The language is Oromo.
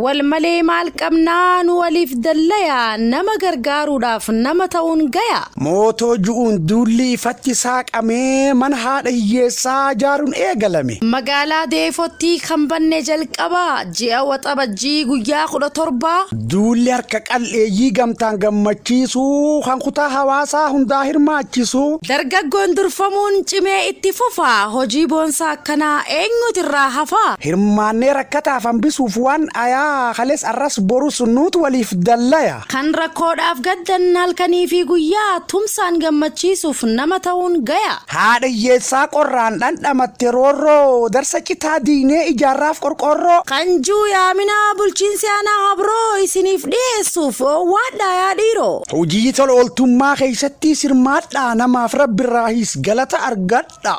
Wal malee maal qabnaa nu waliif dallaya nama gargaaruudhaaf nama ta'uun gaya. Mootoo ju'uun duulli ifatti saaqamee mana haadha hiyyeessaa ijaaruun eegalame. Magaalaa Deefottii kan banne jalqabaa ji'a Waxabajjii guyyaa 17. Duulli harka qal'eeyyii gamtaan gammachiisuu kan kutaa hawaasaa hundaa hirmaachisu. Dargaggoon durfamuun cimee itti fufa hojii boonsaa akkanaa eenyutu irraa hafa? Hirmaannee rakkataaf hambisuuf waan ayaa kales arras borus nuutu waliif dallaya. Kan rakkoodhaaf gaddan halkanii fi guyyaa tumsaan gammachiisuuf nama ta'uun gaya. Haadha hiyyeessaa qorraan dhandhamatte roorroo darsa citaa diinee ijaarraaf qorqorroo. Kanjuu yaaminaa bulchiinsi aanaa Habroo isiniif dhiyeessuuf owwaadhaa yaa dhiiroo. Hojii tola ooltummaa keessatti sirmaadhaa namaaf rabbirraahis galata argadha.